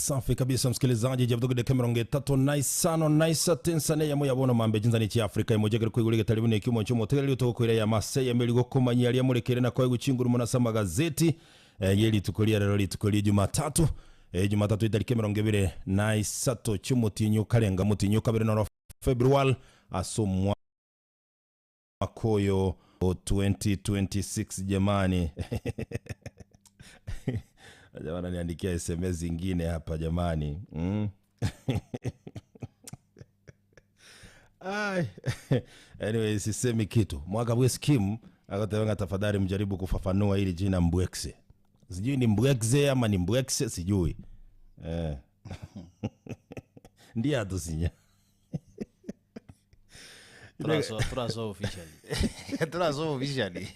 Safi kabisa msikilizaji, jabutuku 36 na isano na eyemo ya bono mambe chinzani chia Afrika emochekere koigura egetari buna ekio omonche omotegereri otogokoira ya mase ya merigo komanyia aria morekere na koegwa chinguru mono ase amagazeti eh, ye rituko ria rero rituko ria Jumatatu eh, Jumatatu etariki 23 chiomotienyi okarenga motienyi okabere noro February ase omwaka oyo o 2026 jamani. Jamani niandikia SMS zingine hapa jamani. Ai. Anyway, sisemi kitu. Mwaka bwe scheme akateba nga tafadhali mjaribu kufafanua hili jina Mbwekse. Sijui ni Mbwekse ama ni Mbwekse sijui. Eh. Ndiye atusinya. Turasoa turasoa officially. Turasoa officially.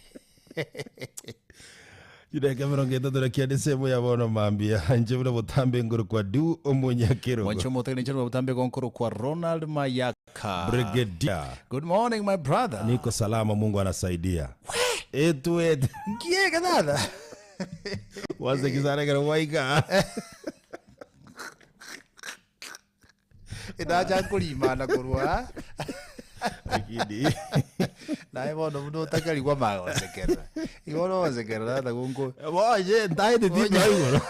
Chidakika 34 ensemo ya bono mambia inche buna botambe engoro kwa du omonyakerogo. Mwanche omotegene inche buna botambe gonkoro kwa Ronald Mayaka. Brigadier. Good morning my brother. Niko salama Mungu anasaidia. Etu etu. Nkiege tata. Wasekisana ekero gwaika. Enacha nkorimana korwa Lakini naye bono buna otakarigwa magosekerera igo bono ogosekerera tata gonko boje ntaete timo igoro.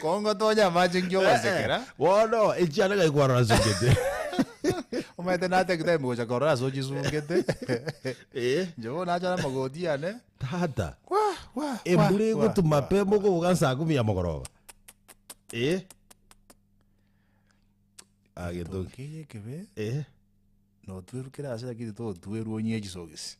Kongo tonya amache nki ogosekera Bono echiana gai kwarora sungete. Omanyete natake time gocha korora ase ochisungete Eh. inche bono nachora amagoti ane Tata. Wa, wa, wa, Embura wa, egotuma wa. pe mokoboka nsaa kumi ya mogoroba. Eh. Agetoki. Tokeye ekebe Eh. notwerukere ase lakini totwerwa onyie chisogisi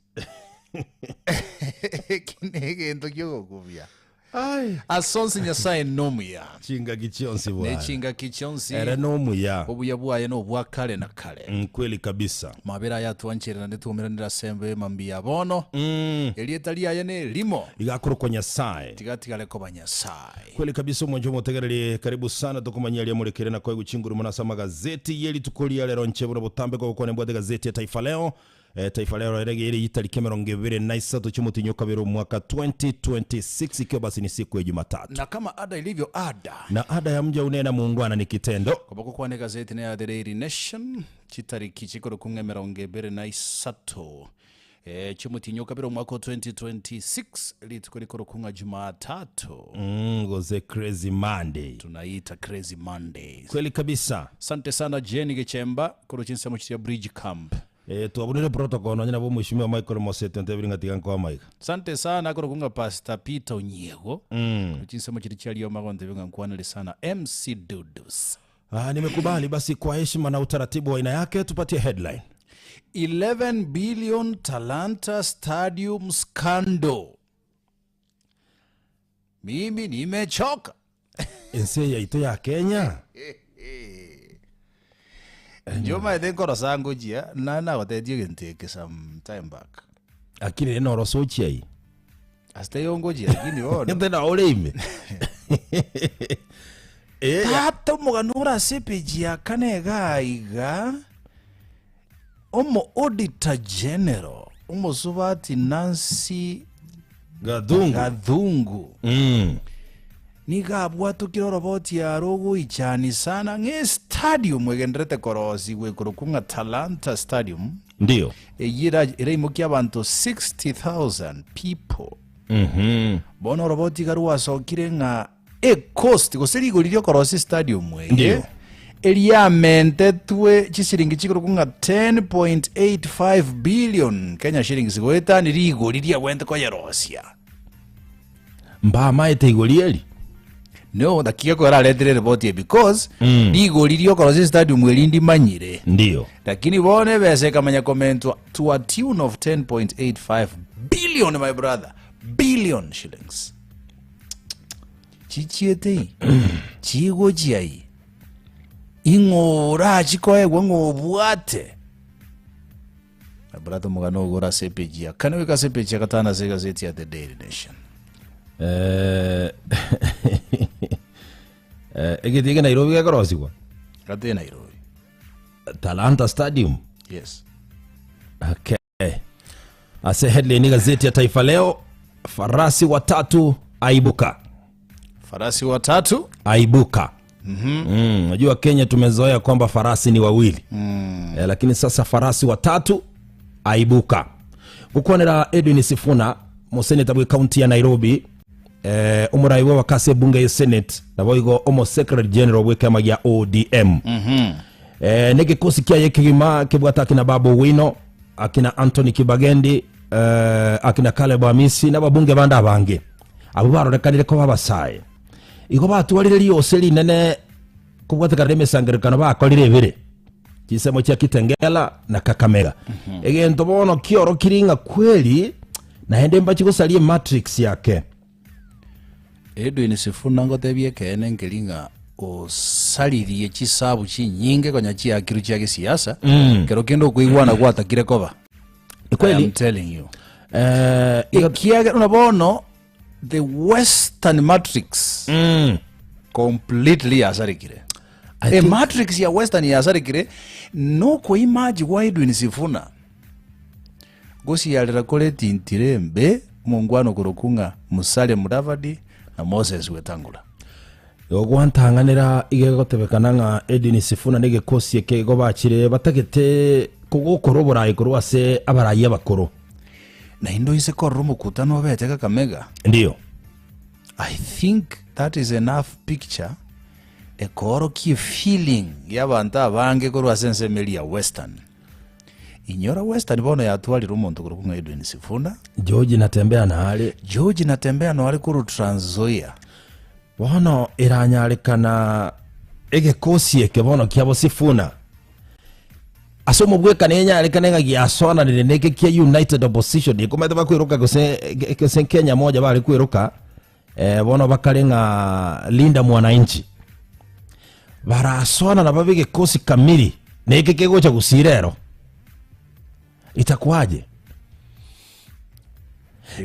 Eki negento kiogokubia Ai. Ase onsi Nyasae nomuya. Chingaki chionsi bwana. Nechingaki chionsi. Ere nomuya. Obuya bwaye nobwa kare na kare. Mm, kweli kabisa. Mabera aya atwancherera naende twaumeranire ase embe mambia bono. Mm. Erieta riaye nerimo. Iga akorokwa Nyasae. Tiga atigare koba Nyasae. Kweli kabisa omwancho omotegereri karibu sana tokomanyia aria morekere na koegwa chinguru mono ase amagazeti ye rituko ria rero nche buna botambe kogokwana mbwate gazeti ya Taifa Leo Eh, Taifa Leo erege ere yitariki 23 chiomotinyi okabere omwaka 2026 ikiwa basi ni siku ya Jumatatu. Na kama ada ilivyo ada. Na ada ya mja unena muungwana ni kitendo. Koboko kwane egazeti neya The Daily Nation, chitariki chikorokwa ng'a 23 eh, chiomotinyi okabere omwaka o 2026, rituko rikorokwa ng'a Jumatatu. Mm, gose Crazy Monday. Tunaita Crazy Mondays. Kweli kabisa. Sante sana Jane Gechemba korwa chinsemo chiria Bridge Camp. Eh, twabunire protocol nonye nabo Mheshimiwa Michael Moseti ontebire ng'a tiga nkoe amaiga. Sante sana korokwa ng'a Pastor Peter Onyiego korwa chinsemo chiria chia Rioma agontebia ng'a nkwanere sana MC Dudus. Ah, nimekubali basi kwa heshima na utaratibu wa aina yake tupatie headline. 11 billion Talanta Stadium scandal. Mimi nimechoka. Ense yaito ya Kenya. Inche omanyete nkorosa ngochia, na nagotetie egento eke some time back. Lakini rende norosa ochia ii. Ase taiyo ngochia lakini bono. Ente nao ore ime. Eh, ya- Tata omogano ore ase epeji ya kane iga iga, Omo Auditor General omosubati Nancy Gathungu. Gathungu Mm. nigo abwatokire oroboti aro ogoichani sana ng'a estadium egenderete korosigwa ekorokwa ng'a Talanta Stadium Ndio. eyio era- eraimokie abanto 60,000 people Mhm. bono oroboti iga rwasokire ng'a Ecost, gose rigori ri'okorosia estadium eye, Ndiyo. eriamentetwe chisiringi chikorokwa ng'a 10.85 billion Kenya shillings goetania rigori riagwente koyerosia. Mbamaete igori eri. No, naki gekogera aretire eripoti eye because rigori ri'okorosia estadium eri ndimanyire. Ndiyo. Lakini bono ebesa ekamanya komentwa to a tune of 10.85 billion my brother, billion shillings. Chichiete ii, chigochia ii, ing'o orachikoegwe ng'a obwate? My brother omogano ogo ore ase epeji ya kane goika ase epeji ya gatano ase egazeti ya The Daily Nation. Eh, eh, egeti eke Nairobi gekorosigwa Gati Nairobi. Talanta Stadium. Yes. Okay. Ase headline gazeti ya Taifa Leo, farasi watatu aibuka. Farasi watatu aibuka. Unajua Kenya tumezoea kwamba farasi ni wawili lakini sasa farasi watatu aibuka. Gukwanera Edwin Sifuna moseneta bwe county ya Nairobi, omorai bwa abakasi ebunge ye Senate, naboigo omo Secretary General bw'ekiama gia ODM. Negekosi kiaye ekegima kebwate akina Babu Owino, akina Anthony Kibagendi, akina Caleb Amisi na ababunge bande abange. Abwo barorekanire koba abasae. Igo batwarire riose rinene kobwatekana nemesangererekano bakorire ebere, chinsemo chia Kitengela na Kakamega. Egento bono kiorokiri ng'a kweri naende mbachi gosaria ematrix yake. Edwin Sifuna ngotebie ekeene nkeri ng'a osaririe chisabu chinyinge konya chiakirwe chia gesiasa, kero kende okoigwana gwatakire koba. Ni kweli. I am telling you. Igo Ekiagera buna bono the western matrix completely yasarekire. I A think- matrix ya western yasarekire nokoimaji gwa Edwin Sifuna gosiarera kore etintire embe omongwana okorokwa ng'a Musalia Mudavadi na Moses Wetangula. Igo gwantang'anera iga egotebekana ng'a Edwin Sifuna na egekosi eke igo bachire batagete kogokora oborai korwa ase abarai abakoro. Naende oise korora omokutano obete Kakamega, Ndiyo. I think that is enough picture ekoorokia efeeling y'abanto abange korwa ase ensemo eria ya Western. Inyora Western bono yatwarire omonto korokwa ng'a Edwin Sifuna. George Natembeya nare. George Natembeya nare korwa Trans Nzoia. Bono eranyarekana egekosi eke bono kiabo Sifuna ase omobwekano enyarekane ng'a giasoananire neke kia United Opposition ekomanyete bakweroka gose gose Kenya moja bare kweroka bono bakare ng'a Linda Mwananchi barasoanana babe egekosi kamiri neke kegocha gusira ero Itakuwaje?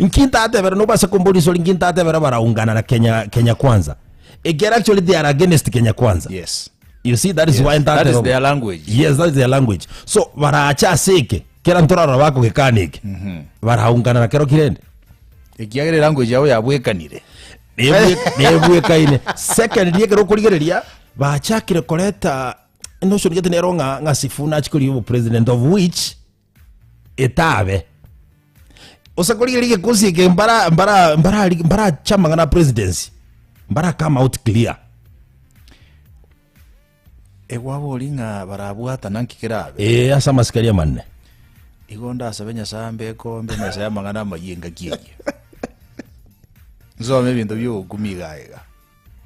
Nki ntatebera nobase komboria isori nki ntatebera baraungana na Kenya, Kenya Kwanza. Ekero actually they are against Kenya Kwanza. Yes. You see that is Yes, why that is ntateba. their language. Yes, that is their language. So baracha ase eke kera ntorarora bakogekana eke. Baraungana na kero kirende. Ekiagera language yabo yabwekanire. Nebwekaine. Secondly ekero okorigereria bachakire koreta Notion gete nero ng'a ng'a Sifuna achie korigia obopresident of which etabe. Ose korigereria egekosi eke mbara mbara mbara mbarache amang'ana a presidency, mbara come out clear. Egwabori ng'a barabwatana nki kerabe. Ee, ase amasikari amanene. Igo ndasabe Nyasae ambe ekombe emesa y'amang'ana amayia engaki eyio. Nsome ebinto bi'ogokumia iga iga.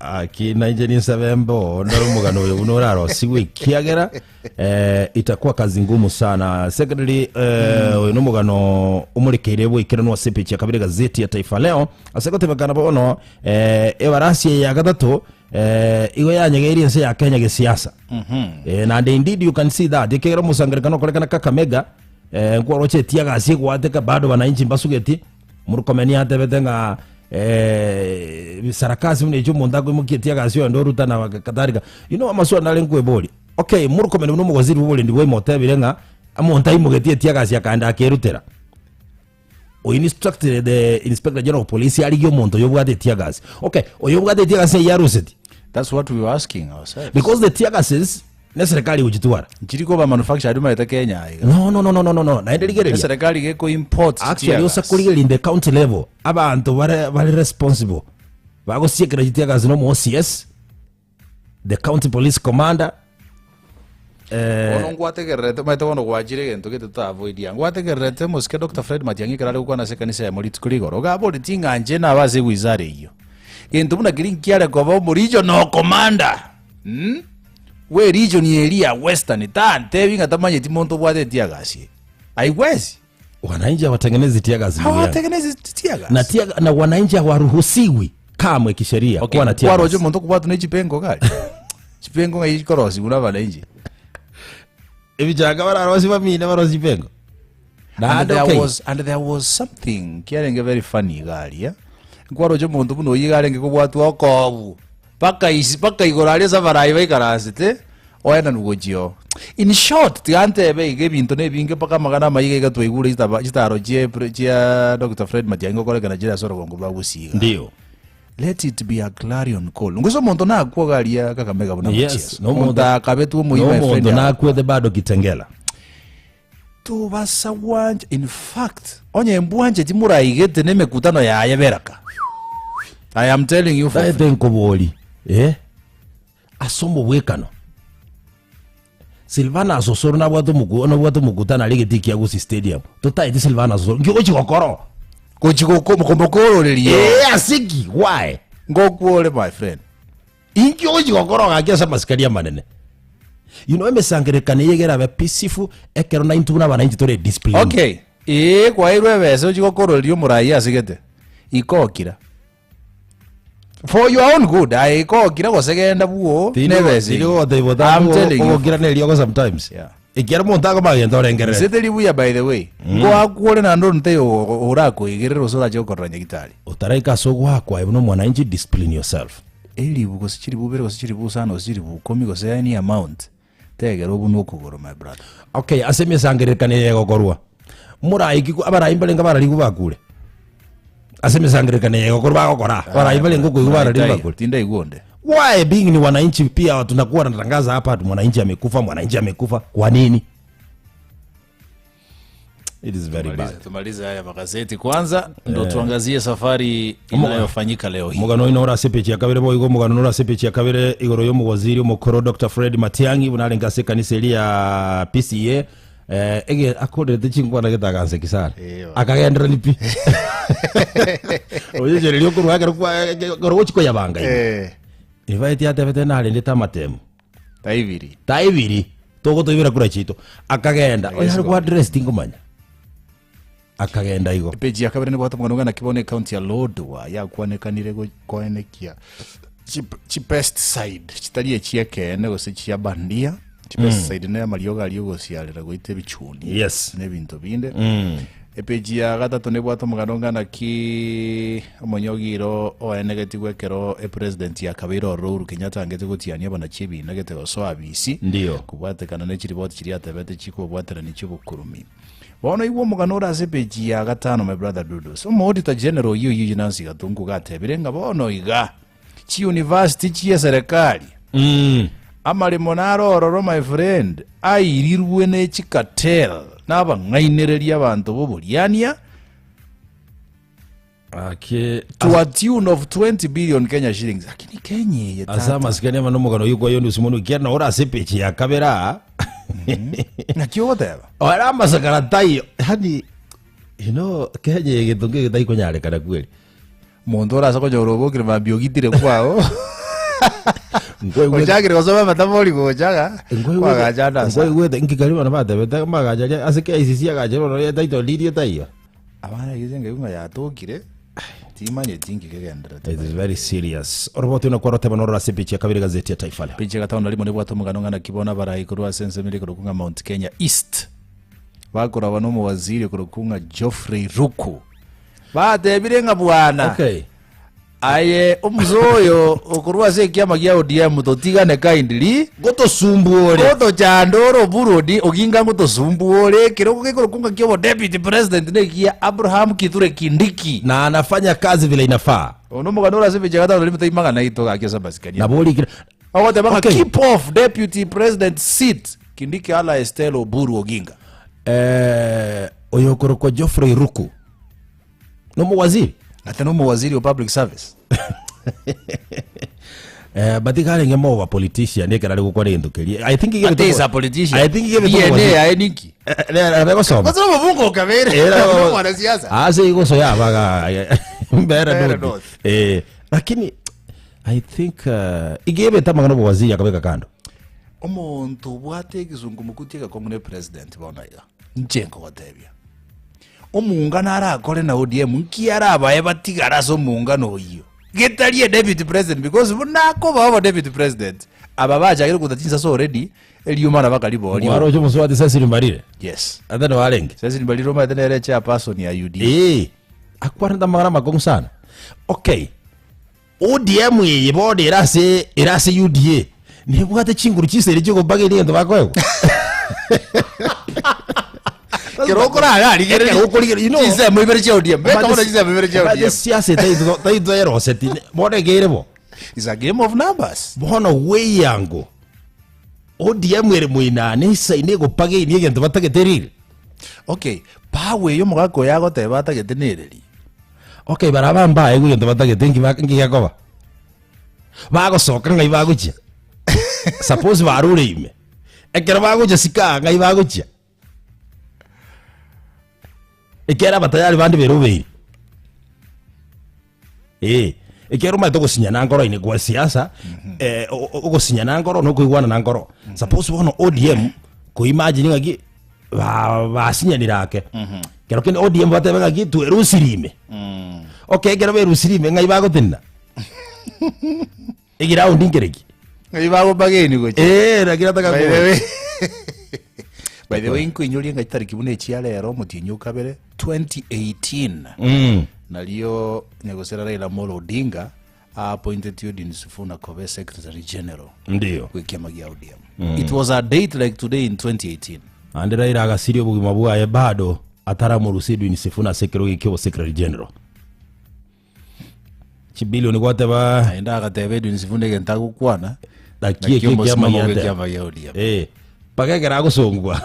Aki nainche ninsabe mbe oo ndore omogano oyo buna orarosigwe ekiagera eh, itakuwa kazi ngumu sana. Secondly, eh, oyo nomogano omorekeire bwaikeranu ase epeji ya kabere gazeti ya Taifa Leo ase gotebekana bono eh, ebarasi eye ya gatato eh, igo yanyegeirie ense ya Kenya gesiasa. Eh, naende indeed you can see that ekiagera omosangererekano okorekana Kakamega eh, nkwaroche etiagasi egwateka bado wananchi mbasugeti Murkomen yatebete ng'a sarakasi buna echio omonto akoimokia etiagasi oyonde oruta na kadhalika. You know amaswali nare nkweboria. Okay, Murkomen buna omowaziri bwa oborendi bwaime otebire ng'a omonto aimogetie etiagasi akaenda akerutera. O instructed the inspector general of police arigie omonto oyo obwate etiagasi. Okay, oyo obwate etiagasi eyio aruseti. That's what we were asking ourselves. Because the teargases ne serikali egochitwara. Nchiri koba manufactured omanyete Kenya aiga. No, no, no, no, no, no, no. Naende rigereria. Eserekari geko import Actually osa korigereria in the county level abanto bare bare responsible bagosiekera chiteargas no OCS the county police commander Bono ngwategererete omanyete bono gwachire egento gete totaavoidia. Ngwategererete omosike Doctor Fred Matiang'i ekero are gokwana ase ekanisa yamo rituko rigoro, iga aboreti ng'a inche nabe ase ewizara eyio. Gento buna keria nkiare koba omoregional commander mh, bwe region eria ya Western, tantebi ng'a tamanyeti monto obwate etiagasi eye. Aigwesi? Wananchi hawatengenezi teargas ndugu yangu. Hawatengenezi teargas. Na tear, na wananchi hawaruhusiwi kamwe kisheria Okay, kuwa na teargas. kwaroche omonto okobwatwa ne chipengo gari chipengo ng'ai chikorosigwa na abananchi Ebichanga bararosie bamine barosie chipengo. And Naende there okay. was, and there was something kiarenge very funny iga aria nkwaroche omonto buna oyio iga arenge kobwatwa okobu mpaka isi mpaka igoro aria ase abarai baikaransete oenanwa gochia oo. In short tiga ntebe iga ebinto na ebinge mpaka amang'ana amaya iga iga twaigure chitaba chitaro chie pre chia Doctor Fred Matiang'i gokorekana chire ase orogongo rwa Gusii igaa. Ndio. Let it be a clarion call. Ngose omonto nakwo iga aria Kakamega buna Yes, Machias. nomonto- Omonto akabetwe omoyio my friend nomonto agakwa. nakwete bado kitengela Tobasa gwancha in fact onye mbwancheti moraigete nemekutano yaye beraka. I am telling you for Taete free. nkobori eh ase omobwekano Silvanus Osoro nabwate omoku nabwate omokutano aria egetii kia Gusii Stadium totaeti Silvanus Osoro nki ogochi gokora oo? Gochi goko komokoororeria oo. Ee ase ki? Why? Ngokwore my friend. Inki ogochi gokora ogaki ase amasikani amanene? You know emesangererekano eye iga erabe peaceful ekero naintwe buna abananchi tore disciplined. Okay, ee kwaeirwe ebesa ochi gokororeria omorai asigete, ikokira. For your own good, aye ikokira gose genda bwoo nebesa Tindi eyio. gogotebia I'm telling you. ogokira na eriogo sometimes. Yeah. Ekiagera omonto akomanya gento orengerere. Inse teri buya by the way. Ngoakwore naende onde taiyo orakoigerere gose orache gokorora nyagitari. Otaraika ase ogoakwa aye buna omwananchi discipline yourself. Elibu gose chilibu ibere gose chilibu isano gose chilibu ikomi gose any amount, tegera obunwe okogoro my brother. Okay, ase emesangererekano eye egokorwa, moraiki abarai mbarenge abararigwe bakure? Ase emesangererekano eye egokorwa bagokora, abarai mbarenge okoigwa bararigwe bakure? Tindaigwa onde. Why being ni wananchi pia tunakuwa tunatangaza hapa ati mwananchi amekufa, mwananchi amekufa. Kwa nini? It is very bad. Tumalize haya magazeti kwanza ndo tuangazie safari inayofanyika leo hii. Omogano oino ore ase epeji ya kabere boigo omogano nore ase epeji ya kabere igoro y'omowaziri omokoro Dr. Fred Matiang'i buna arenge ase ekanisa eria ya PCEA eh, ege akorerete chinkwana getaganse sana Eyo. akagenderani pi oyechereria okorwa ekero kwa ekero gochi koyabanga ime Eh, ebaeti atebete narendete amatemu taibiri. taibiri togotoibera kura chiaito akagenda oyo are kwa address tingomanya akagenda igo Peji ya kabere nibwate omogano ng'a naki bono ekaunti ya Lodwar yakwanekanire go- koenekia chi- chipesticide chitari echi'ekeene gose chia bandia chipesticide na amariogo aria ogosiarera goita ebichuni Yes. na ebinto binde Epeji ya gatato nebwate omogano ng'a naki omonyogiro oenegetigwe ekero epresident ya kabeire ororo Uhuru Kenyatta angete gotiania abanachi ebina gete gosoa abisi Ndio. kobwatekana ne chiripoti chiria atebete chikobwaterania chi'obokurumi. Bono igwa omogano ore ase epeji ya gatano my brother Dodos. Omoauditor General oyio oyio Nancy Gathungu gatebire ng'a bono iga chiuniversity chieserekari Amaremo naro ororo my friend airirwe ne chicartel na abang'ainereria abanto b'oboriania Ake to a tune of 20 billion Kenya shillings. Lakini Kenya eye ase tata. amasikani amane omogano oyio kwa Yonus mono ekiagera nabo ore ase epeji ya kabere aa Naki ogoteba? ore amasakara taiyo yaani you know Kenya eye gento nkeiyo getakonyarekana kweri. Monto orase konyora obokire mambia ogitire kwao. Nkoigwete- Ochakire gosoma amatabori gochaga. Kwagacha ande asa. nkoigwete nki kari bono batebete magacha aria ase KICC agacha bono ya title deed etaiyo Abana egese nkaigwa ng'a yatokire, timanyeti nki kegenderete. It is very serious oroboti one kwaroteba norora ase epeji ya kabere gazeti ya Taifa Leo Peji ya gatano na rimo nebwate omogano ng'a naki bono abarai korwa ase ensemo eria ekorokwa ng'a Mount Kenya East bakoragwa na omowaziri okorokwa ng'a Geoffrey Ruku Batebire ng'a bwana, Okay. aye omusa oyo okorwa ase ekiama gia ODM totigane kindly, Gotosumbuore. gotochanda ore oburudi oginga ngotosumbuore ekerogo gekorokwa ng'a kia obodeputy president negia Abraham Kithure Kindiki. Na anafanya kazi vile inafaa. Ono omogano ore ase emechi ya gatano rimo taimang'ana aito gaki ase amasikani. Nabo orikire. Ogoteba ng'a Okay. keep off deputy president seat Kindiki ala Estelle Oburu Oginga. Eh, oyo okorokwa Geoffrey Ruku nomowaziri Ate nomowaziri o public service. Eh, but iga arenge moba politician ekero are gokwana egento keria I think Ate is a politician. I think iga DNA yaye ninki? egosoma Gose omobunge okabere. Era- Mwanasiasa. ase igoso yabaga mbere Mbere north. north. Eh, lakini I think uh, igebete amang'ana obowaziri akabeka kando Omonto obwate egesungumukuti egekong'u ne president bono iga. Inche nkogotebia, omongano arakore na ODM nki arabae batigare ase omongano oyio getari e deputy president because buna akoba obo deputy president aba bachakire kogota chinsase already eriomana bakariboria Mwaroche omosubati Cecily Mbarire yes ate nabo arenge Cecily Mbarire omanyete nere chairperson ya UDA Ee, akwarete amang'ana amakong'u sana okay ODM eye bono ere ase ere ase UDA nebwate chinguru chiseri chiokobageria egento bakoegwa. Kero okorara arigereria Ekero okorigereria, you know. chinsemo ibere chia ODM. Beka bono chinsemo ibere chia Omanyete ODM. siasa taitoeroseti bono egeire bo It's a game of numbers. bono bweyango ODM ere moinane isaine egopageinia egento batagete riri Okay, power eyo omogaka oyo agoteba atagete nereri. Okay baraba mbaegwe egento batagete nki ba- nki gekoba bagosoka ng'ai bagochia suppose barure ime ekero bagochia sika ng'ai bagochia Ekiagera abatayari bande berobeiri. Eh, ekiagera omanyete ogosinyana nkoro ine kwa siasa, eh, o- o- ogosinyana nkoro na okoigwanana nkoro. Suppose bono ODM, koimagine ng'aki, ba- basinyanire ake. Kero kende ODM batebe ng'aki twerusiri ime. Okay, ekero berusiri ime ng'ai bagotenena? Egiraundi nkereki? Ng'ai bagobageni gochia. Eh, naki nataka By the koboria. way, by the way nkoinyorie ng'a chitariki buna echia rero omotienyi o kabere 2018 Mm. nario nyagosera Raila Amolo Odinga aappointed Edwin Sifuna koba secretary general Ndio. bw'ekiama gia ODM. It was a date like today in 2018. Naende Raila agasiria obogima bwaye bado ataramorusia Edwin Sifuna ase ekerogo ekio obosecretary general. Chibilioni gwateba Naende agateba Edwin Sifuna egento agokwana Naki naki ekio omosimamo ekiama bw'ekiama gia ODM. Eh, mpaka ekero agosongwa.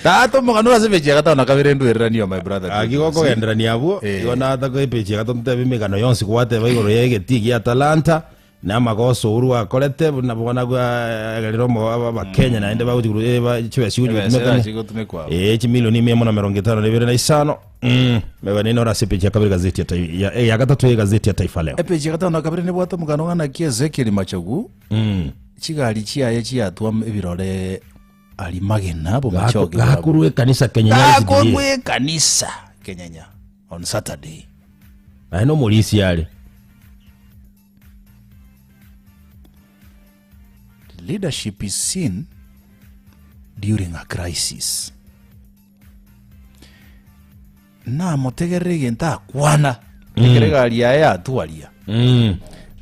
Tata omogano ase epeji ya gatano na kabere ndwereranio my brother. Aki gokogenderania abwo, Eh. igo nataka epeji ya gatano ntebe emegano yonsi gwateba igoro ya egetii gia Talanta, na amagoso ouru akorete, buna bono agwo agerire omo abakenya naende bagochi koru eh, ba chibesa chigochi Ebesa gotumeka erachi gotumekwa abwo. Eh, chimilioni mia mono merongo etano na ibere na isano. Mm, megano ene ore ase epeji ya kabere gazeti ya Tai- ya, eh, ya gatato ya gazeti ya Taifa Leo. Epeji ya gatano na kabere nebwate omogano ng'a naki Ezekiel Machogu Mm. chigari chiaye chiatwa ebirore aria magena bomachoge bwabo. Gakorwa ekanisa Kenyenya SDA. Gakorwa ekanisa Kenyenya on Saturday. Naye nomorisia are. Leadership is seen during a crisis. Namotegerere egento akwana ekero egari yaye yatwaria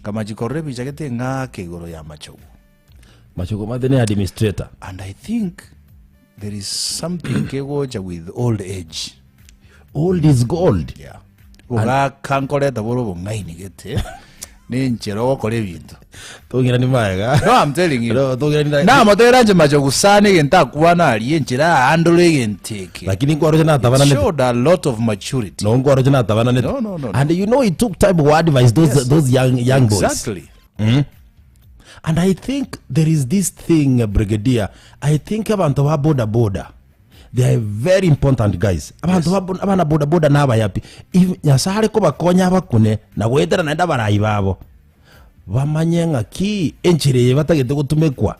nkamachi korora ebicha gete ng'ake igoro ya machogu Machogu mate ne administrator. and i think there is something kegocha with old age Old is gold. yeah bogaka nkoreta bore obong'aini gete nenchera ogokora ebinto Togera ni maega. no i'm telling you No, togera ni namotera nche machogu sana egento akwana aria enchera ahandle egento eke Lakini nkwaroche natabananete. showed a lot of maturity No nkwaroche natabananete. No, no, no, no. And you know it took time to advise those Yes. those young young boys. exactly And I think there is this thing, Brigadier. I think abantu ba boda boda they are very important guys. Abantu ba bo- abana boda boda nabayapi. If Nyasaye are kobakonya abakune na goetera naende abarai babo bamanye ng'aki enchera eye batagete gotumekwa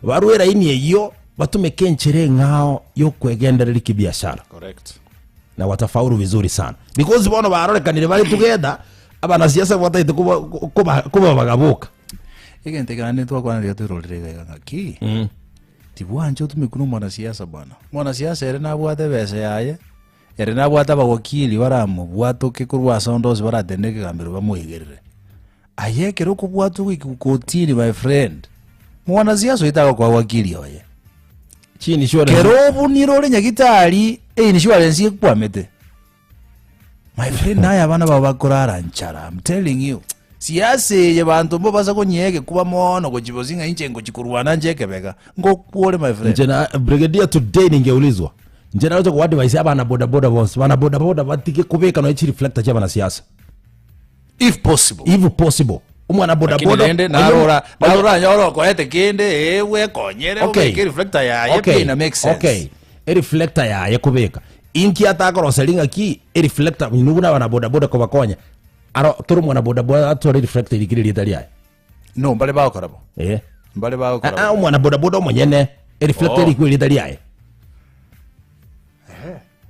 barwe eraini eyio batumeke enchera eng'ao yokwegendereria kibiashara correct na watafaulu vizuri sana because bono barorekanire bare together abanasiasa batagete koba- koba- kobabagaboka egento ekero naende twakwanire twerorire iga iga ng'aki tibwancha otumekwe na omwanasiasa bwana omwanasiasa ere nabwate ebesa yaye ere nabwate abawakili baramobwatoke korwa ase onde onsi baratende ekegambero bamoigerere aye ekero okobwatwa goika kotini my friend mwanasiasa oyo tagokoa wakili oye Chi-insurance. Kero obunire ore nyagitari einsurance ekwamete my friend naye abana babo bakorara nchara I'm telling you siasa eye banto mbobasa konyia egekuba mono gochibosi ng'a inche ngochi korwana nche ekebega ngokwore my friend Nche na brigadier today ningeulizwa nche naroche koadvise abana boda boda bonsi bana boda boda batige kobeka nonya chireflector chia abanasiasa if possible if possible omwana boda Lakini boda rende narora narora nyora okoete kende eh wekonyere obeke reflector yaye okay. pi na make sense okay ereflector yaye kobeka inki atakoroseria ng'aki ereflector inwe buna abana boda boda kobakonya aro kero omwana boda boda atware ereflector erikire erieta riaye no mbare bagokora bo eh mbare bagokora Ah, ah, bo omwana boda boda omonyene ereflector Oh. erikwe erieta riaye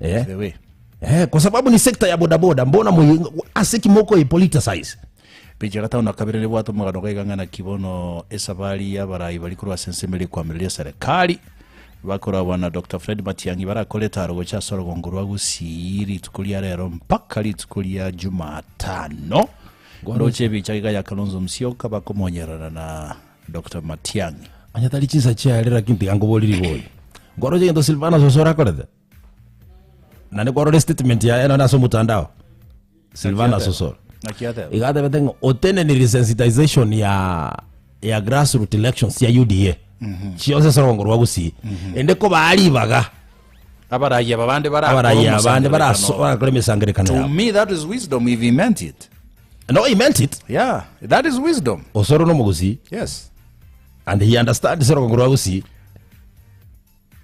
eh the way Eh, kwa sababu ni sekta ya bodaboda mbona mwe- ase kimoko ipoliticize Picha gatano na kabere nebwate omogano gaiga ng'a naki bono esabari y'abarai bari korwa ase ensemo eria ekwamireria eserekari bakoragwa na Doctor Fred Matiang'i barakore etaro gocha ase orogongo rwa Gusii rituko ria rero mpaka rituko ria Jumatano. Ndoche ebicha iga ya Kalonzo Musyoka bakomonyerana na Doctor Matiang'i. Onye tari chinsa chiaye lakini tiga nkoborie riborio. Nkoroche egento Silvanus Osoro akorete? Naende kwarora estatement yaye nonye ase omotandao. Silvanus Osoro. Naki ateba? Iga atebete ng'a oteneniri sensitization ya ya grassroot elections ya UDA. Chionsi ase orogongo rwa Gusii. Ende kobaa ribaga Abarayia aba bande barakore abarayia abande baraso omosangererekano. barakora emesangererekano To yabo. me that is wisdom if he meant it. No, he meant it. Yeah, that is wisdom. Osoro nomogusii Yes. and he understands orogongo rwa Gusii.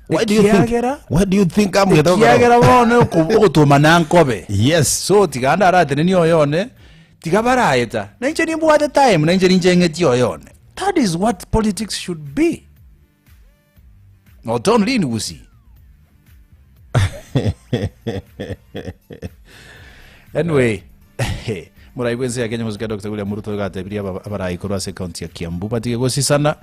Why do you think? Ekiagera- Why do you think I'm with Ekiagera bono oko- ogotoma na nkobe. Yes. So tiga ande aratenenie oyone, tiga baraeta. Na inche nimbwate time, na inche ninche ng'etie oyone. That is what politics should be. Not only in Gusii. Anyway, morai bwense ya Kenya mosike Dr. William Ruto iga atebirie aba- abarai korwa ase ekaunti ya Kiambu batige gosisana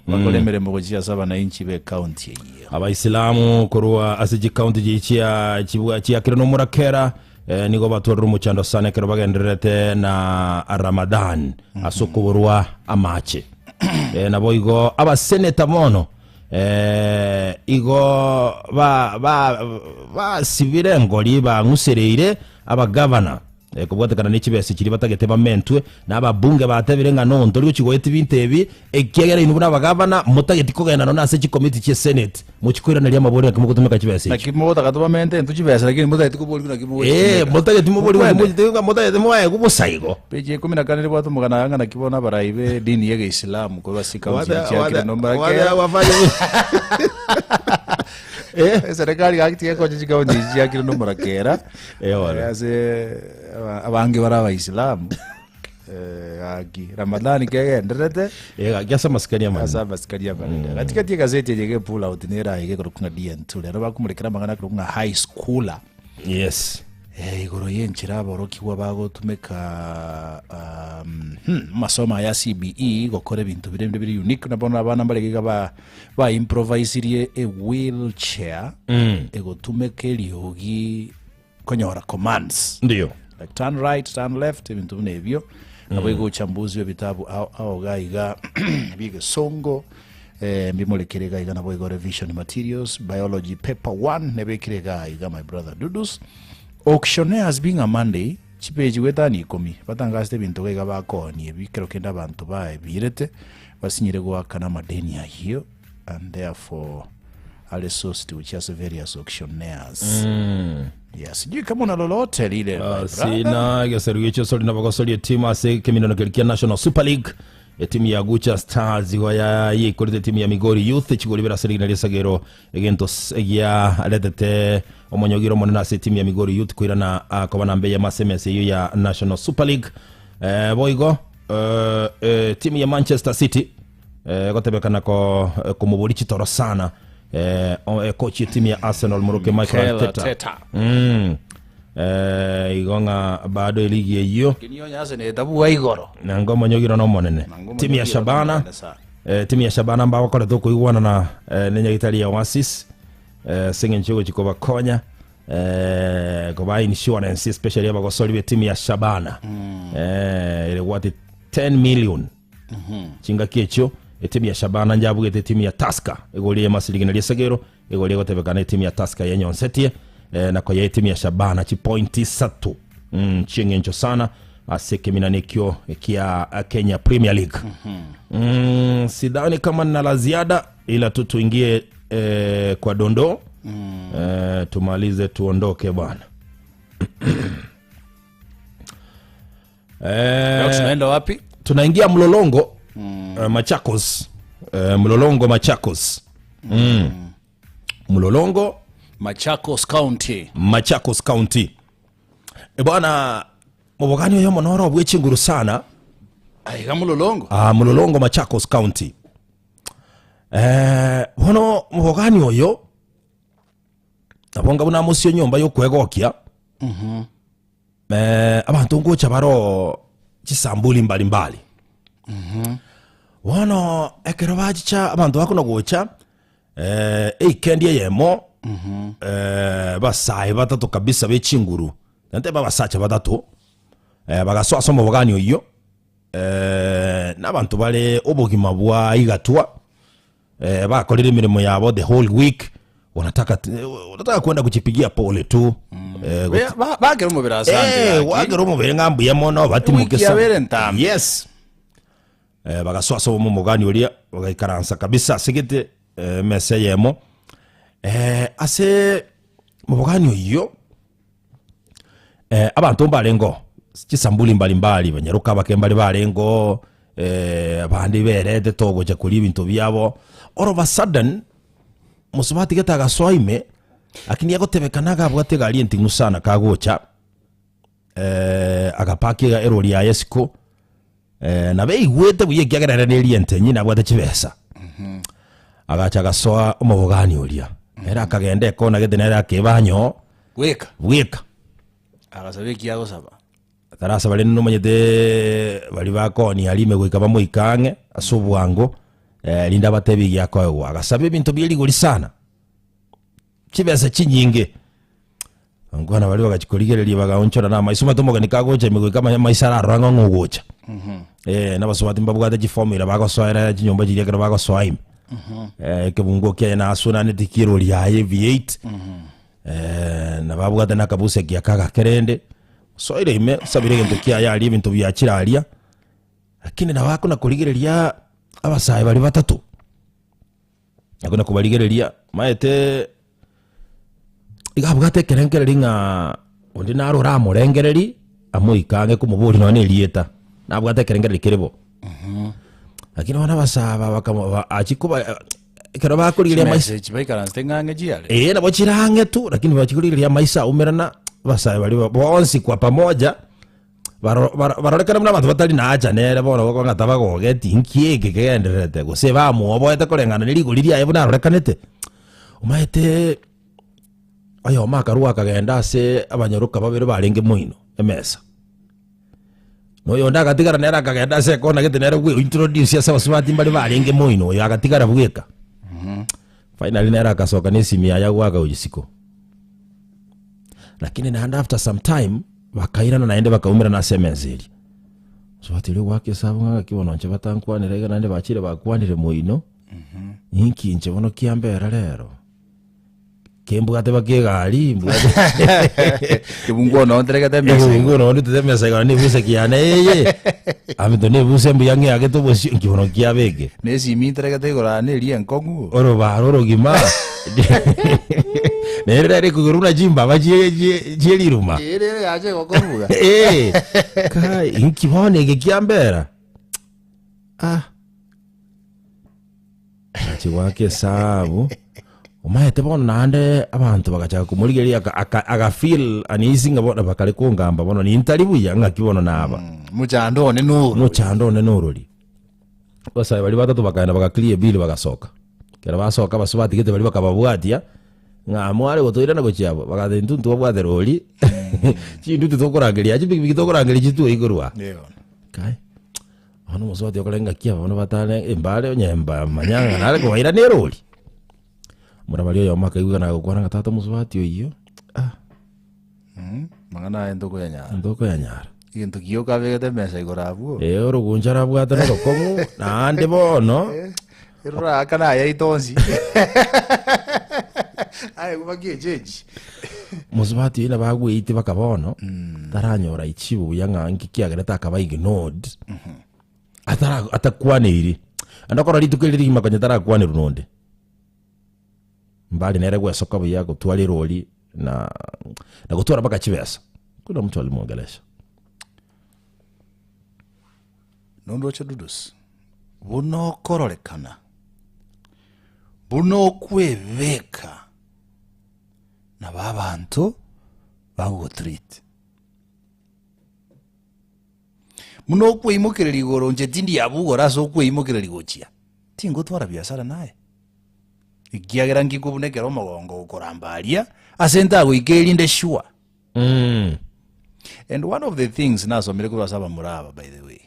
bakore emeremo gochia ase abananchi be ekaunti eyio. Abaisilamu korwa ase chikaunti chi- chia chibwa chiakire nomorakera eh, nigo batwarire omochando sana ekero bagendererete na Ramadhan ase okoborwa amache. Eh, naboigo abaseneta bono eh, igo ba- ba- basibire engori bang'usereire abagavana eh, kobwatekana ne chibesa chiria batagete bamentwe, na ababunge batebire ng'a no ntori gochia goetia ebinto ebi, ekiagera inwe buna abagavana motageti kogenda nonya ase chikomiti chie senate mochie koiraneria amabori naki mogotumeka chibesa echi. Naki mogotaka tobamente intwe chibesa lakini motageti koborigwa naki Eh, mogochitumeka. motageti moborigwe naki Mokwende. mogochitumeka, motageti moegwe bosa igo. Peji ya ikomi na kane ribwate omogano aya ng'a naki bono abarai be edini y'Egeisilamu korwa ase ekaunti ya Chiakire nombarakera. Eserekari gaki tigekonya chikaunti echi chiakire nomorakera Eh, bono. Eh, ase aba- abange bare abaisilamu Eh, gaki Ramadhani kegendererete Eh, gaki ase amasikani ase amanene. amasikani amanene gatigati egaseti eye ge pull out nera iga ekorokwa ng'a DN2 rero bakomorekera amang'ana akorokwa ng'a high schooler Yes. Eh, igoro y'enchera aborokigwa bagotumeka um, hmm, amasomo aya CBE gokora ebinto bire bire bire unique na bono abana mbare iga ba ba improvisirie a wheelchair Mm. egotumeka eriogi konyora commands Ndiyo. like turn right turn left ebinto buna ebio nabo igo uchambuzi bw'ebitabu ao ao iga iga bi'egesongo eh, mbimorekere iga iga nabo igo revision materials biology paper 1 nebekire iga iga my brother dudus auctioneers being a monday chipeji goetania ikomi batangasete ebinto iga iga bakoonia ebi ekero kende abanto baebirete basinyire goakana amadeni ayio and therefore are sourced gochia ase various auctioneers yeah, sijui kama una lolote lile my brother. Sina egeseru gichio sori nabo gosoria etimu ase ekeminano keria kia National Super League etimu ya Gucha Stars igo ya yeikorete etimu ya Migori Youth chigori bire ase rigina ri'esagero egento s- egiaretete omonyogiro omonene ase etimu ya Migori Youth koirana ah, koba namba eyemo ase emesa eyio ya National Super League eh, boigo eh, eh, timu ya Manchester City Eh, gotebekana ko eh, komobori chitoro sana eh, o- eh, coach etimu ya Arsenal moroke Michael Mikel Arteta Arteta. mm. eh, igo ng'a bado eligi eyio Lakini onya Arsenal etabua igoro. nanga omonyogiro nomonene Nanga timu ya omonyogiro Shabana nomonene sana. eh, timu ya Shabana mbagokorete okoigwana na eh, nenyagitari ya Oasis eh, ase eng'encho egochi kobakonya eh, koba insurance especially abagosori be timu ya Shabana eh, ere gwati 10 million Chingaki echio etimu ya Shabana njabugete etimu ya Tusker egori y'amasirigi na riesegero egori egotebekana etimu ya Tusker yenyonsetie eh, na koyea etimu ya Shabana chipointi isato mm, chieng'encho sana ase ekeminano ekio ekia Kenya Premier League mm, sidhani kama nina la ziada ila tu tuingie eh, kwa dondoo mm. eh, tumalize tuondoke bwana Leo eh, tunaenda wapi? tunaingia mlolongo mm. uh, machakos uh, mlolongo machakos mm. mlolongo Machakos County. machakos county e bwana mobogani oyo mono oro bwechinguru sana Aiga mlolongo. ah, mlolongo machakos county eh, bono mobogani oyo nabo nga buna mosio nyomba yokwegokia Eh, abanto ngocha baro chisambuli mbalimbali bono ekero bachicha abanto bakona gocha eh, eikendi eyemo eh, basae batato kabisa be chinguru nantebe abasacha batato eh, bagasoa ase omobogani oyio eh, na abanto bare obogima bwa igatwa eh, bakorire emeremo yabo the whole week. Wanataka wanataka kwenda kujipigia pole tu. Eh, Bakera omobere asante Eh, gaki. gwakera omobere ng'a mbuya mono batimoke Ewiki sana. yabere entambe. Yes. Eh, bagasoa ase obomo omogani oria bagaikaransa kabisa ase gete eh, emesa eyemo eh, ase omogani oyio eh, abanto mbarengeo chisambuli mbalimbali banyaroka abake mbare barengeo eh, abande berete togocha koria ebinto biabo all of a sudden mosubati gete agasoa ime lakini egotebekana agabwate egari enting'u sana kagocha eh, agapaki erori yaye isiko eh, nabo eigwete buya ekiagera ere neri entenyi nabwate chibesa agacha agasoa omobogani oria ere akagenda ekona gete nere akeba nyoo Bweka. bweka Agasaba eki agosaba. Tarasaba rende nomanyete baria bakoonia aria ime goika bamoike ang'e ase obwango eh, rinde abatebie egiakoegwa. Agasaba ebinto bie rigori sana, chibesa chinyinge. Abakwana baria bagachia korigereria bagaonchora na amaiso, omanyete omogeni kagocha ime goika amanye amaiso ararora ng'a ng'o ogocha. Eh, na abasubati mbabwate chiformula bagosoera chinyomba chiria ekero bagosoa ime. Eh, ekebungo kiaye nasunaneti kirori yaye V8 eh, nababwate na akabusekia kagake rende. Osoire ime, osabire egento kiaye aria ebinto biachire aria, lakini nabo akona korigereria abasae baria batato, akona kobarigereria maete iga abwate ekerengereri ng'a onde naro oramorengereri amoike ang'e komoboria nonya na erieta, nabwate ekerengereri kere bo. Lakini bono abasae aba bakamo ba achia koba ekero bakorigereria amaiso Chimesa echi baikaransete ng'a ang'e chiare. Ee, nabo chire ang'e tu, lakini bachia korigereria amaiso aumerana, abasae baria ba- bonsi kwa pamoja, baro- baro- barorekane buna abanto batari na haja nere bono gokoba ng'a tabagogeti nki eke kegendererete, gose bamwoboete koreng'ana ne rigori riaye buna arorekanete. Omanyete oyomo akarwa akagenda ase abanyaroka babere barenge moino emesa. Na oyonde agatigara nere akagenda ase ekona gete nere bwe introduce ase abasubati mbare barenge moino oyo agatigara bweka. Finally nere agasoka na esimi yaye agoaka gochia isiko. Lakini naende after some time bakairana naende bakaumerana ase emesa eria. Mosubati oria ogoaka esabu ng'a gaki bono inche batankwanera iga naende bachire bakwanire moino, ninki inche bono kiambera rero? Kembwate baka egari, mbwate Kebungu ono nteregete emesa igo. Ebungu ono ndutete emesa igoro na ebusa kiane eye. Aminto na ebusa mbuya ng'eagete obosio nki bono kiabeke. Na esimi nteregete igoro aa neria enkong'u. Orobaro orogima. Nere rere ekogoro buna chimbaba chie chie chie riruma. Ere ere yacha egokoruga. Eh, kai inki bono eke kiambera? Ah. Agachi goaka esabu, omanyete bono naende abanto bagachaka komorigereria aka- aka- agafeel uneasy ng'a bono bakare kongamba bono nintari buya ng'aki bono naba. Mochando one noro. Mochando one norori. Abasae baria batato bakaenda bagaclear ebill bagasoka. Ekero basoka abasubati gete baria bakababwatia, ng'a mware gotoirana gochia abwo, bagateba intwe ntwabwate rori, chindutu tokorangeria chipikipiki tokorangeria chitwoyi korwa aa. Ndio. Kai. Bono omosubati okore ngaki aba bono batane embare onye mbamanya ng'a nare kobairana erori. Omorabari oyomo akaigwekana agokwana ng'a tata omosubati oyio ah Mang'ana aya ntokoyanyara. ntokoyanyara. Egento gioka abegete emesa igoro abwo. Ee oroguncha arabwate norokong'u naende bono Roraakane aya aito onsi. Aye baki echenji. Mosubati oyio nabo agweite baka bono, taranyora ichibu buya ng'a nki kiagerete akaba ignored, atara atakwaneiri. Naende okora rituko eri rigima konya tarakwanerwa nonde. Mbari nere gwesoka buya gotwara erori na na gotwara mpaka chibesa. Kuna mtu alimwongelesha. Nondoche Dudus, buna okororekana, buna okwebeka, nabo abanto bagogotreat. Buna okweimokereria igoro inche tindi abwo igoro ase okweimokereria gochia, tingotwara biasara naye. Ekiagera nkikwe buna ekero omogongo okoramba aria, ase ntagoika erinde sure. And one of the things nasomire korwa ase abamura aba by the way,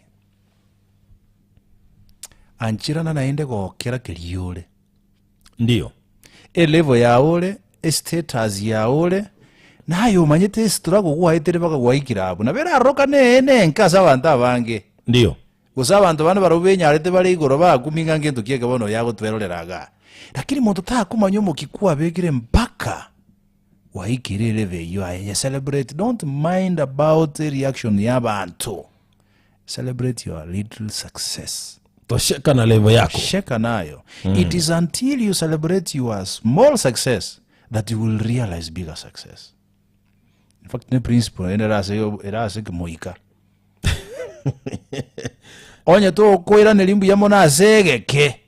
ancherana naende gokera keria ore. Ndio. Elevel yao ore, estatus yao ore, naye omanyete estruggle gwaetire mpaka gwaikire abwo. Nabo erarorokane eye nenke ase abanto abange. Ndio. Gose abanto bande barabwo benyarete bare igoro bakumia ng'a ngento ki eke bono oyo agotwerorera igaa. Lakini monto takomanya omokia kwabekire mpaka waikire elevel eyio aye nye celebrate don't mind about reaction ya abanto celebrate your little success. Tosheka na level yako. Sheka nayo. It is until you celebrate your small success that you will realize bigger success. In fact, ne principle ende erase ere ase kemoika. Onye tokoiraneria mbuya mono ase egeke,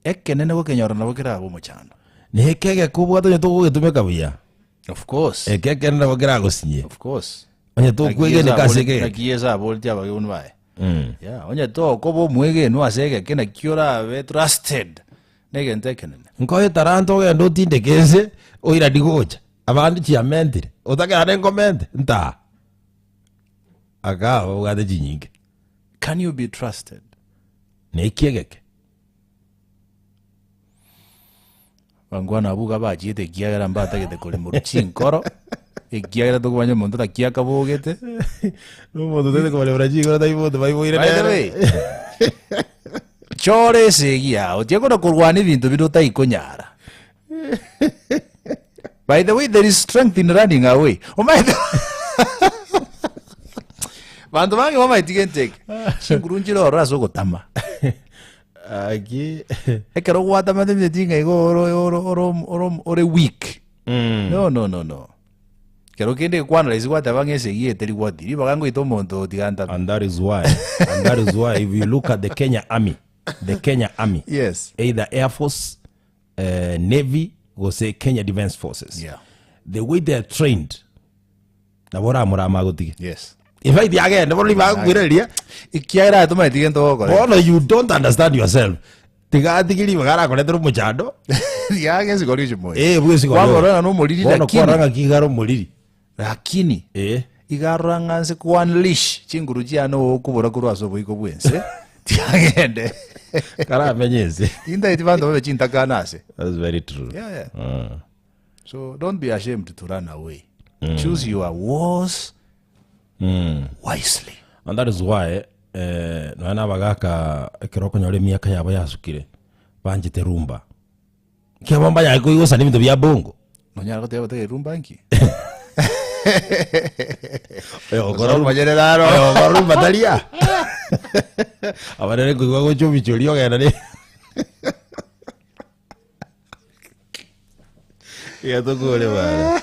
ekenene gokenyora nabo kerabe omochando. Na eke egeke obwate onye togogetumeka buya, Of course. eke ekenene nabo keragosinye. Of course. Onye tokwegeneka ase eke egeke. Naki Yeso aboretie abageuni baye. Yeah, onye tokoba omwegenwa ase egeke naki orabe trusted negento ekenene. Nkoe etalanta ogende otindeke ense, oiranie gocha. Abande chiamentire, otagera nenkomente, ntaa. Aka babwate chinyinge. Can you be trusted? Neki egeke. Bangwana abwo iga bachiete ekiagera mbatagete koremorwa chinkoro, ekiagera tokomanya omonto naki akabogete. Omonto otagete kobaremora chinkoro tari monto baiboire By the nere. way, chora esegi yao, tiga kona korwana ebinto bire otaikonyara. By the way, there is strength in running away. Omanyete banto bange bamaeti gento eke. Chinguru nchire ororo ase ogotama. Aki. Ekero gwatamete ebinto ng'a igo oro oro oro oro ore weak. No no no no. Kero kende gekwana rahisi gwateba ng'a esegi eye teri gwati. Ribaga ngoita omonto tiga ntame. And that is why, and that is why if you look at the Kenya Army, the Kenya Army, Yes. either Air Force, eh, Navy, gose Kenya Defence Forces, Yeah. the way they are trained, nabo oramorama agotige. Yes. In fact, agende bono ribaga koiraneria, Ekiagera aye tomaeti gento ogokora. bono you don't understand yourself. Tiga atige ribaga arakoretera omochando, Riaga esigori ochimoe. eh, bwesigori. Kwamorora ng'a nomoriri Bono lakini. kwarora ng'aki iga are omoriri. Lakini Eh. iga arora ng'a nse ko unleash chinguru chiane okobora korwa ase oboiko bw'ense tiagende. Karamenye ense. Tintageti banto babe chintakana ase. That's very true. Yeah, yeah. So don't be ashamed to run away. Choose your wars wisely. And that is why eh, nonya na abagaka ekero okonyora emiaka yabo yasukire banchete rumba. Ekiagera mbanyare koigosana ebinto bia bongo. Nonyara goteba goteba erumba nki? Oyo okora rumba- Omonyerere aro. oyo okora rumba taria. Abanene nkoigwa gocha obichoria ogenda ne Iga tokore bana.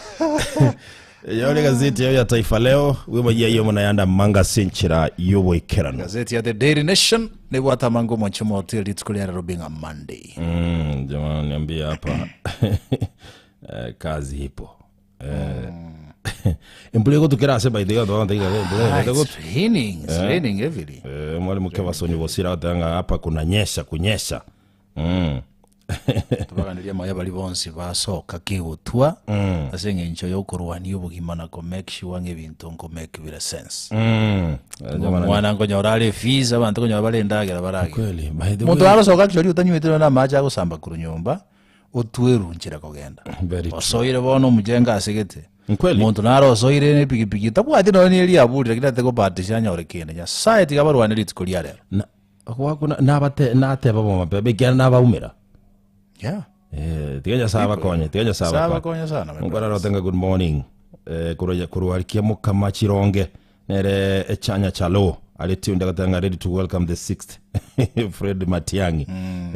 Eyore gazeti yayo ya Taifa Leo wemanyia yomo na yanda manga senchera yoboikerano. Gazeti ya The Daily Nation nebwate amange omonche mote rituko ria rero being a Monday. Jamaa niambie hapa eh, kazi ipo. Eh, embura egotukera ase by the way abanto iga embura Ah, egotu. it's raining, it's raining heavily. Eh, mwalimu Kevason Bosira atanga hapa kunanyesha kunyesha. Mm. Tobaganerie amaya baria bonsi basoka kegotwa ase eng'encho yokorwania obogima na ko make sure ng'a ebinto nko make bire sense. Mm. Eh, Ng'a omwana nkonyora are efees, abanto nkonyora bare endagera baragere. Kweli, by the Omonto way, arosoka actually otanywete nonya na amache agosamba korwa nyomba, otwerwe nchera kogenda. Very true. Osoire bono omojengo asegete. Nkweli. Omonto naro osoire ne epikipiki, tabwati nonya na eriaburi lakini ate kobahatisha anyore kende. Nyasaye tiga abarwane rituko ria rero. Na- Gwakuna nabate nateba bo mapema ekiagera nabaumera. Yeah. Eh, tiga Nyasaye abakonye, tiga Nyasaye Nyasaye abakonye. abakonye sana, my Nkwara brothers. rotenga good morning. Eh, korwa korwa kia mukama chironge nere echanya chalo ari tuned agatanga ready to welcome the sixth Fred Matiang'i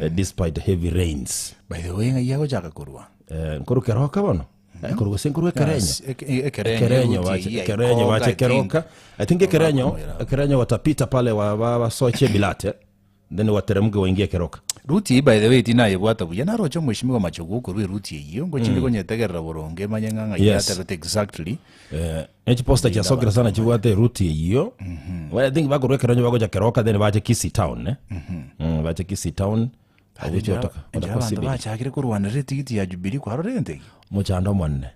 eh, despite heavy rains. By the way, ng'ai agochaka korwa. Eh, nkoru keroka bono. Eh, koru gose nkoru ekerenyo. Yes, eke- ekerenyo, Ekerenyo eruti wache eyio ya ekerenyo Ikonga, wache I think. keroka. I think ekerenyo ekerenyo watapita pale wa, wa, wasoche bilate then wateremke waingie keroka. Ruti eyio by the way tinayebwata buya naroche omweshimiwa Machogu okorwa eruti eyio ngochinde konyetegerera boronge manye ng'a ng'ai Yes. yatebete exactly Eh, echiposta chiasokire sana chibwate eruti eyio. Well, I think bakorwa ekerenyo bagocha keroka then bache Kisii town eh. Mm, bache Kisii town. Ogochia otaka- Enchera otaka abanto CBD. bachakire korwanera etigiti ya Jubilee kwarora egento ekio? Mochando omonene.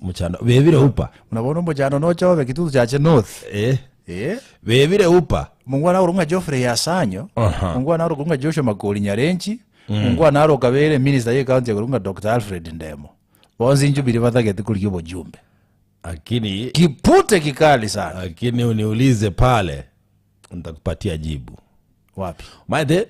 Mochando bebire upa. Buna bono omochando noche obe Kitutu Chache North. Eh. Eh. Bebire upa. Mongwana akorokwa ng'a Geoffrey Asanyo, Aha. mongwana akorokwa ng'a Joshua Makori Nyarenchi, mongwana aro okabere minister ye county akorokwa ng'a Dr. Alfred Ndemo. Bonsi Jubilee batagete korigia obojumbe. Lakini Kipute kikali sana. lakini uniulize pale nitakupatia jibu. Wapi? Maete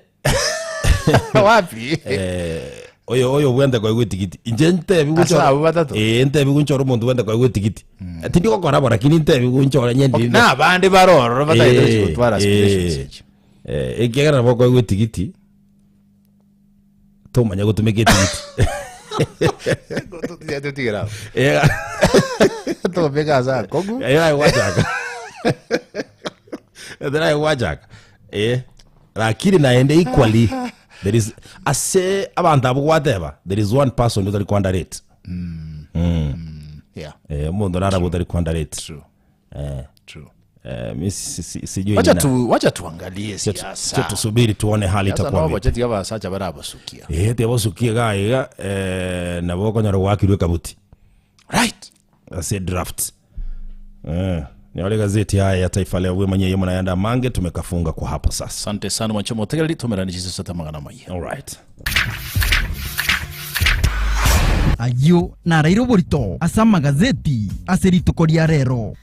Wapi? Eh, oyo oyo bwende koigwa etigiti inche ntebi Ase abwo batato? eh ntebi gunchora omonto bwende koigwa etigiti tindi gokora bo lakini ntebi gunchora nye Okay, ndi na abande bare ororo batagete Eh, gotwara aspirations eh. echi. Eh, ekiagera nabo okoigwa etigiti tomanya gotumeka etigiti Tutigera aho. Eh, Tobeka ase akongu. eh, aye gwachaka Ethera aye gwachaka eh lakini naende equally there is ase abanto abwo gwateba there is one person otari kwandarate Yeah. eh omonto narabwo otari kwandarate True. eh True. eh mi si- si- sijui Wacha nina- tu wacha tuangalie Cha siasa. tusubiri tuone hali Sasa itakuwa nabo vipi bacheti abasacha barabasukia. eh tebosukie gaiga eh nabo okonyora gwakirwe kabuti Right. ase draft eh ni wale gazeti haya ya Taifa Leo bwemanye yemo na yanda mange tumekafunga kwa hapo sasa Asante sana mwancho motegereri tomerani chisesa tamagana maiya. all right Ayio naraire oborito ase amagazeti ase rituko ria rero.